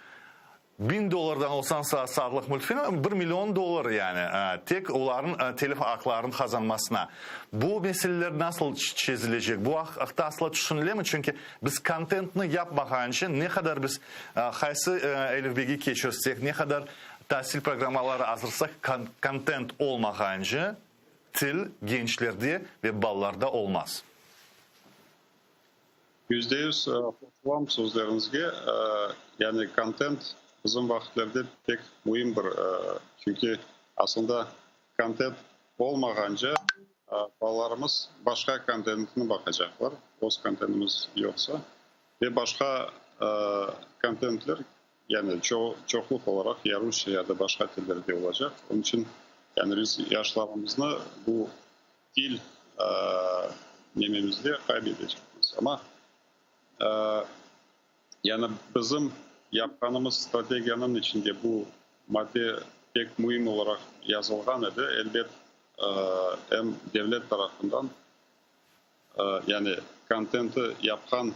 1000 dollardan olsan saatlıq multfilm, bir million dollar yani, tek olarnıñ telif aqlarınıñ qazanmasına. Bu meseleler nasıl çezilecek? Bu aqta asla tüşünilemi? Çünki Biz kontentni yapmağance, ne qadar biz qaysı elifbege keçirsek, ne qadar tasil programmaları azırsaq, kontent olmağance til gençlerde ve balalarda olmaz. 100% qoşulam sözleriñizge. Yani kontent bizim vaqıtlerde pek müim bir, çünki aslında kontent olmağance. Balalarımız başqa kontentni baqacaqlar, öz kontentimiz yoqsa. Ve başqa kontentler, yani çoqluq olaraq ya rusça, ya da başqa tillerde olacaq. Onıñ içün yani biz yaşlarımıznı bu til nememizde qayb etecekmiz. Amma yani bizim yapqanımız strategiyanıñ içinde bu madde pek müim olaraq yazılğan edi. Elbet, em devlet tarafından, yani kontenti yapqan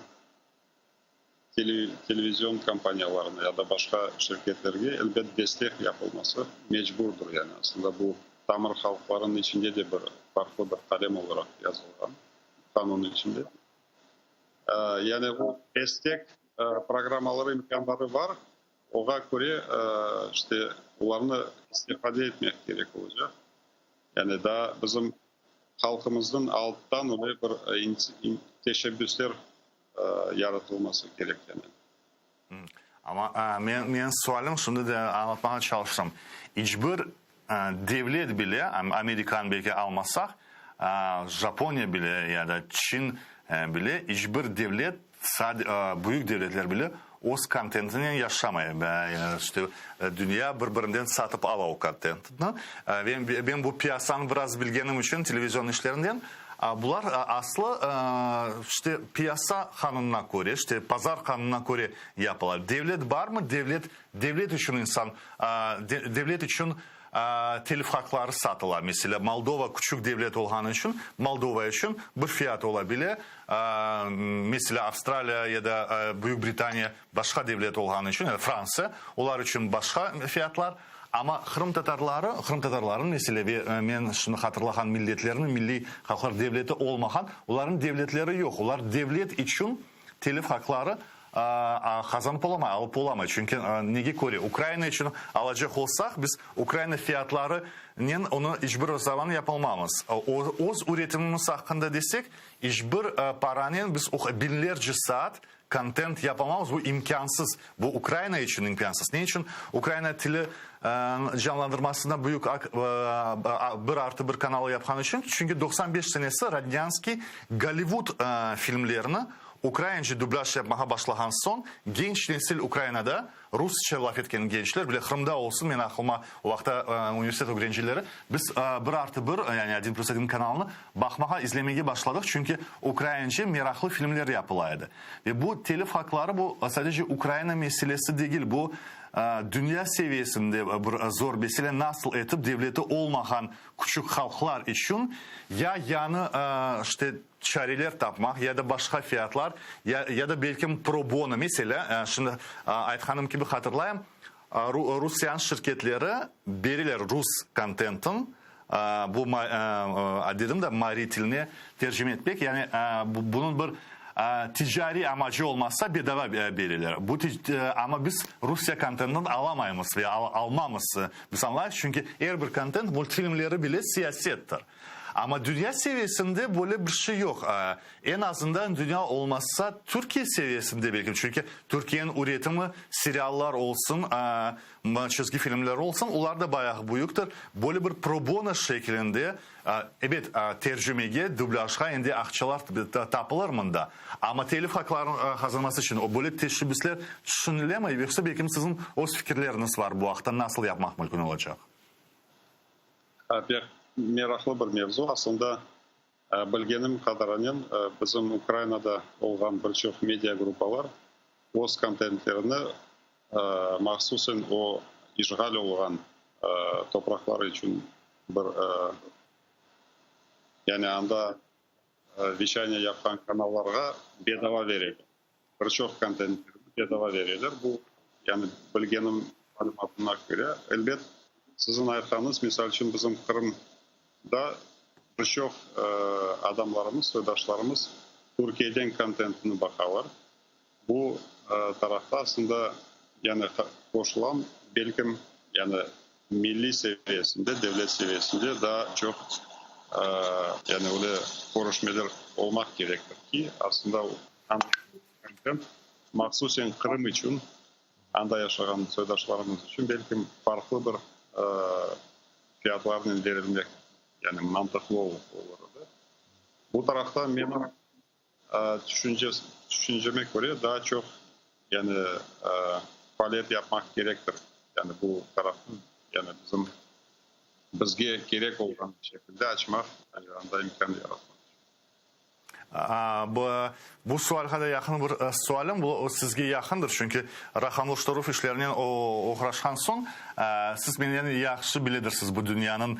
televizion kompaniyalarına ya da başqa şirketlerge elbet destek yapılması mecburdır. Yani aslında bu tamır halqlarınıñ içinde de bir farqlı bir qalem olaraq yazılğan qanun içinde. Yani o destek programmaları, imkânları bar, oğa köre işte olarnı istifade etmek kerek olacaq. Yani daa bizim halqımıznıñ alttan öyle bir teşebbüsler yaratılması kerek yani. Amma men, menim sualim şimdi de añlatmağa çalıştım. İç bir devlet bile, Amerikanı belki almasaq, Japoniya bile ya da Çin bile, iç bir devlet, büyük devletler bile öz kontentinen yaşamay. İşte, dünya bir-birinden satıp ala o kontentni. Ve ben bu piyasanı biraz bilgenim içün televizion işlerinden, Bular aslı, işte, piyasa qanunına köre, işte, pazar qanunına köre yapıla. Devlet barmı? Devlet, devlet içün insan, devlet içün telif haqları satıla. Meselâ, Moldova küçük devlet olğanı içün, Moldova içün bir fiyat ola bile. Meselâ, Avstraliya ya da Büyük Britaniya başqa devlet olğanı içün, ya da Fransiya, olar içün başqa fiyatlar. Amma qırımtatarları, qırımtatarlarnıñ mesele ve men şimdi hatırlağan milletlerniñ, milliy halqlar devleti olmağan, olarnıñ devletleri yoq. Olar devlet içün telif haqları qazanıp olamay, alıp olamay. Çünki nege köre? Ukraina içün alacaq olsaq, biz Ukraina fiyatlarınen onı iç bir zaman yapalmamız. Öz üretimimiz aqqında desek, iç bir paranen biz biñlerce saat Kontent yapamamız, bu imkânsız. Bu Ukraina içün imkânsız. Ne içün? Ukraina tili canlandırmasında büyük 1+1 kanalı yapqanı içün. Çünki 95 senesi Rodnânskiy Gollivud filmlerini ukraince dublâj yapmağa başlağan soñ, genç nesil Ukrainada, Rusça laf etken gençler, bile Qırımda olsun, men aqlıma o vaqta universitet ögrencileri, biz 1+1, yani odin plüs odin kanalını baqmağa, izlemege başladıq, çünki ukraince meraqlı filmler yapıla edi. Ve bu telif haqları, bu sadece Ukraina meselesi degil, bu dünya seviyesinde bir zor mesele, nasıl etip devleti olmağan küçük halqlar içün ya yañı, işte, çareler tapmaq ya da başqa fiyatlar, ya, ya da belkim pro bono, meselâ, şimdi aytqanım kibi hatırlayım, Rusiyanıñ şirketleri bereler rus kontentin, bu dedim da, mari tiline tercime etmek, yani bunıñ bir ticariy amacı olmasa, bedava bereler. Bu, amma biz Rusiye kontentini alamaymız ve almamız, biz añlayız, çünki er bir kontent, multfilmleri bile siyasettir. Amma dünya seviyesinde böyle bir şey yoq. Eñ azından dünya olmazsa, Türkiye seviyesinde belki, çünki Türkiyeniñ üretimi, seriallar olsun, çizgi filmler olsun, olar da bayağı büyüktir. Böyle bir pro bono şeklinde, ebet, tercümege, dublâjğa endi aqçalar tapılır mında. Amma telif haqlarınıñ qazanması içün o böyle teşebbüsler tüşünilemi, yoqsa belki siziñ öz fikirleriñiz var bu aqta, nasıl yapmaq mümkün olacaq? Pek meraqlı bir mevzu. Aslında, bilgenim qadaranen, bizim Ukrainada olğan bir çoq media gruppalar öz kontentlerini mahsusen o işğal olğan topraqlar içün bir, yani anda veçaniya yapqan kanallarğa bedava bereler. Bir çoq kontentlerni bedava bereler. Bu, yani bilgenim malümatına köre. Elbet, siziñ aytqanıñız, misal içün, bizim Qırımda bir çoq adamlarımız, soydaşlarımız Türkiyeden kontentni baqalar. Bu tarafta aslında, yani qoşulam, belkim, yani milliy seviyesinde, devlet seviyesinde daa çoq, yani öyle körüşmeler olmaq kerektir ki, aslında kontent mahsusen Qırım içün, anda yaşağan soydaşlarımız içün belkim farqlı bir fiyatlarnen berilmek, yani mantıqlı olur edi. Bu tarafta menim tüşünceme köre daa çoq yani faaliyet yapmaq kerektir. Yani bu tarafnı yani bizim bizge kerek olğan şekilde açmaq, anda imkân yaratmaq. Bu sualğa da yaqın bir sualim, bu sizge yaqındır, çünki raqamlaştıruv işlerinen oğraşqan soñ, siz menden yahşı biledirsiz bu dünyanıñ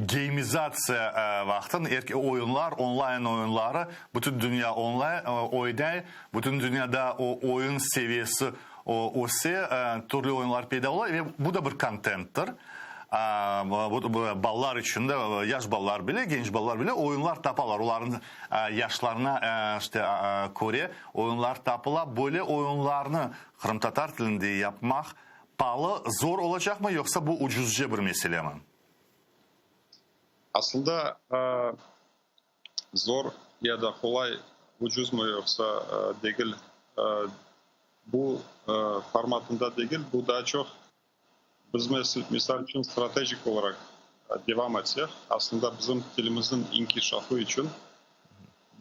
geymizatsiya vaqtın, oyunlar, onlayn oyunları, bütün dünya onlayn oynay, bütün dünyada o oyun seviyesi öse, türlü oyunlar peyda ola ve bu da bir kontenttir. Balalar içün de, yaş balalar bile, genç balalar bile oyunlar tapalar. Olarnıñ yaşlarına işte köre oyunlar tapıla. Böyle oyunlarnı qırımtatar tilinde yapmaq paalı, zor olacaqmı, yoqsa bu ucuzca bir meselemi? Aslında zor ya da qolay, ucuzmı yoqsa degil, bu formatında degil, bu daa çoq Biz, misal içün, stratejik olaraq devam etsek, aslında bizim tilimizniñ inkişafı içün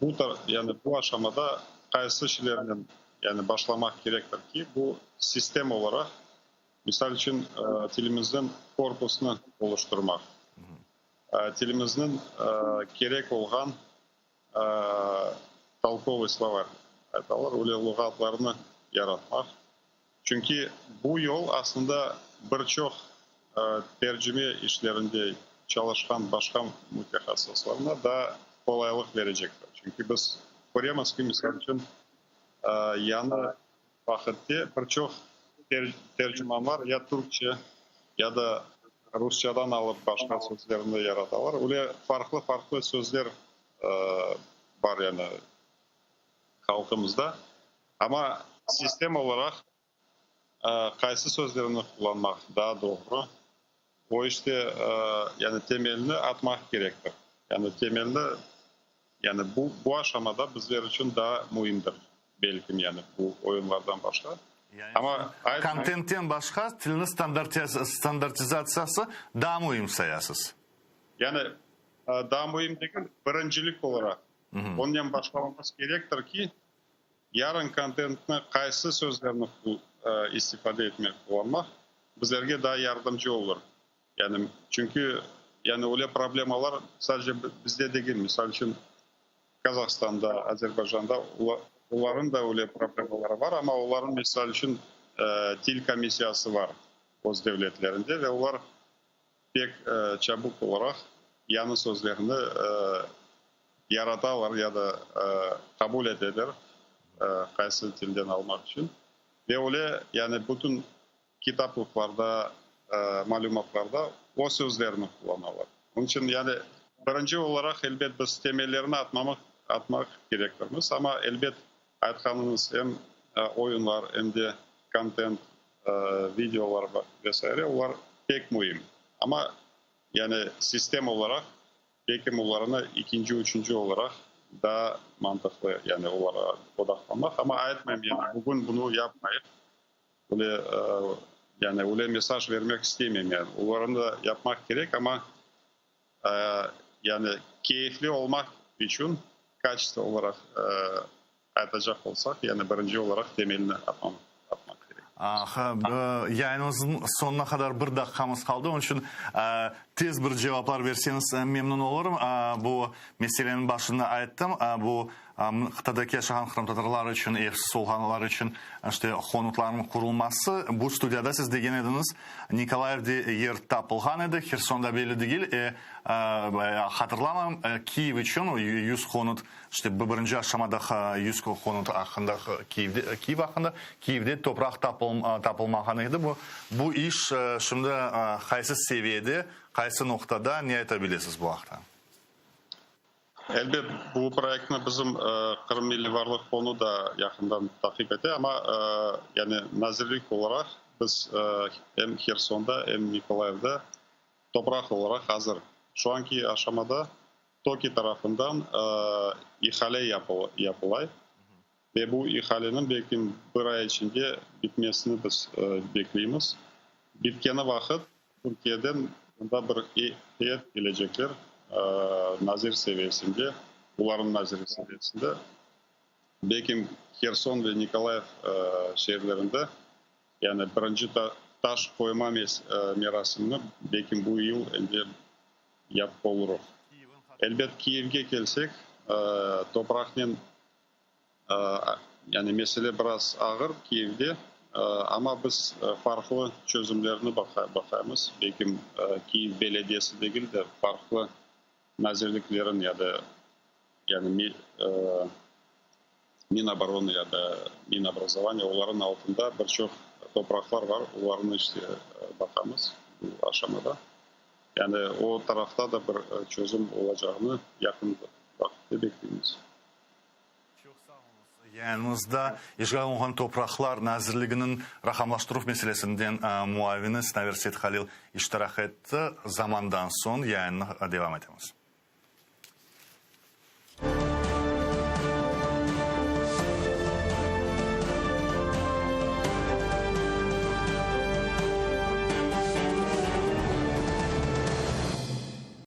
bu, yani bu aşamada qaysı şeylernen, yani başlamaq kerektir ki, bu sistem olaraq, misal içün, tilimizniñ korpusını oluştırmaq, tilimizniñ kerek olğan tolkovıy slovar aytalar, öyle luğatlarnı yaratmaq. Çünki bu yol aslında bir çoq tercime işlerinde çalışqan başqa mütehassıslarına da qolaylıq berecektir. Çünki biz köremiz ki, misal içün, yañı vaqıtte bir çoq tercimanlar ya türkçe, ya da rusçadan alıp başqa sözlerni yaratalar. Öyle farqlı-farqlı sözler bar yani halqımızda. Amma sistem olaraq qaysı sözlerni qullanmaq daa doğru, o işte yani temelni atmaq kerektir. Yani temelni, yani bu, bu aşamada bizler içün daa müimdir, belkim, yani bu oyunlardan başqa. Amma kontentten başqa tilniñ standartizatsiyası daa müim sayasız. Yani daa müim degil, birincilik olaraq onnen başlamamız kerektir ki, Yarın kontentni qaysı sözlerni istifade etmek, qullanmaq bizlerge daa yardımcı olur. Yani, çünki, yani öyle problemalar sadece bizde degil, misal içün, Kazahstanda, Azerbaycanda olarnıñ da öyle problemaları bar, amma olarnıñ, misal içün, til komissiyası bar öz devletlerinde ve olar pek çabuk olaraq yañı sözlerni yaratalar ya da qabul eteler qaysı tilden almaq içün. Ve öyle, yani bütün kitaplıqlarda, malümatlarda o sözlerni qullanalar. Onıñ içün, yani birinci olaraq, elbet, biz temellerni atmamaq, atmaq kerektirmiz. Amma, elbet, aytqanıñız em oyunlar, em de kontent, videolar ve saire, olar pek müim. Amma, yani sistem olaraq, belkim olarnı ikinci, üçünci olaraq daa mantıqlı, yani olarğa odaqlanmaq. Amma aytmayım, yani bugün bunı yapmayıq, öyle, yani öyle mesaj vermek istemeyim, yani olarnı da yapmaq kerek, amma, yani keyfli olmaq içün, kaçestvo olaraq Aytacaq olsaq, yani birinci olaraq temelni atmaq kerek. Aha, yayınımıznıñ soñuna qadar bir daqiqamız qaldı, onıñ içün tez bir cevaplar berseñiz memnün olurım. Bu meseleniñ başında ayttım, bu qıtadaki yaşağan qırımtatarlar içün, evsiz olğanlar içün işte konutlarnıñ qurulması. Bu studiyada siz degen ediñiz, Nikolayevde yer tapılğan edi, Hersonda belli degil, hatırlamayım, Kiyev içün 100 konut İşte, bu birinci aşamada 100 konut aqqında, Kiyevde, Kiyev aqqında, Kiyevde topraq tapılmağan edi. Bu, bu iş şimdi qaysı seviyede, qaysı noqtada, ne ayta bilesiz bu aqta? Elbet, bu proyektni bizim Qırım Milliy Varlıq Fondu da yaqından taqip ete, amma, yani nazirlik olaraq biz em Hersonda, em Nikolayevde topraq olaraq azır. Şu anki aşamada TOKİ tarafından ihale yapılay ve bu ihaleniñ belki bir ay içinde bitmesini biz bekleymiz. Bitkeni vaqıt Türkiyeden mında bir eyet kelecekler, nazir seviyesinde. Olarnıñ nazirlik seviyesinde. Belkim Herson ve Nikolayev şeerlerinde, yani birinci taş qoyma merasimini belkim bu yıl endi yapıp olurıq. Elbet, Kiyevge kelsek, topraqnen yani mesele biraz ağır Kiyevde, amma biz farqlı çözümlerni baqaymız. Belkim Kiyev belediyesi degil de, farqlı nazirliklerin ya da yani Minoborona ya da Minobrazovaniye, olarnıñ altında bir çoq topraqlar bar, olarnı işte baqamız bu aşamada. Yani o tarafta da bir çözüm olacağını yaqın vaqıtta bekleymiz. Çoq sağ oluñız. Yayınımızda İşğal olunğan topraqlar nazirliginiñ raqamlaştıruv meselesinden muavini Sinaver Seythalil iştirak etti. Zamandan soñ yayınnı devam etemiz.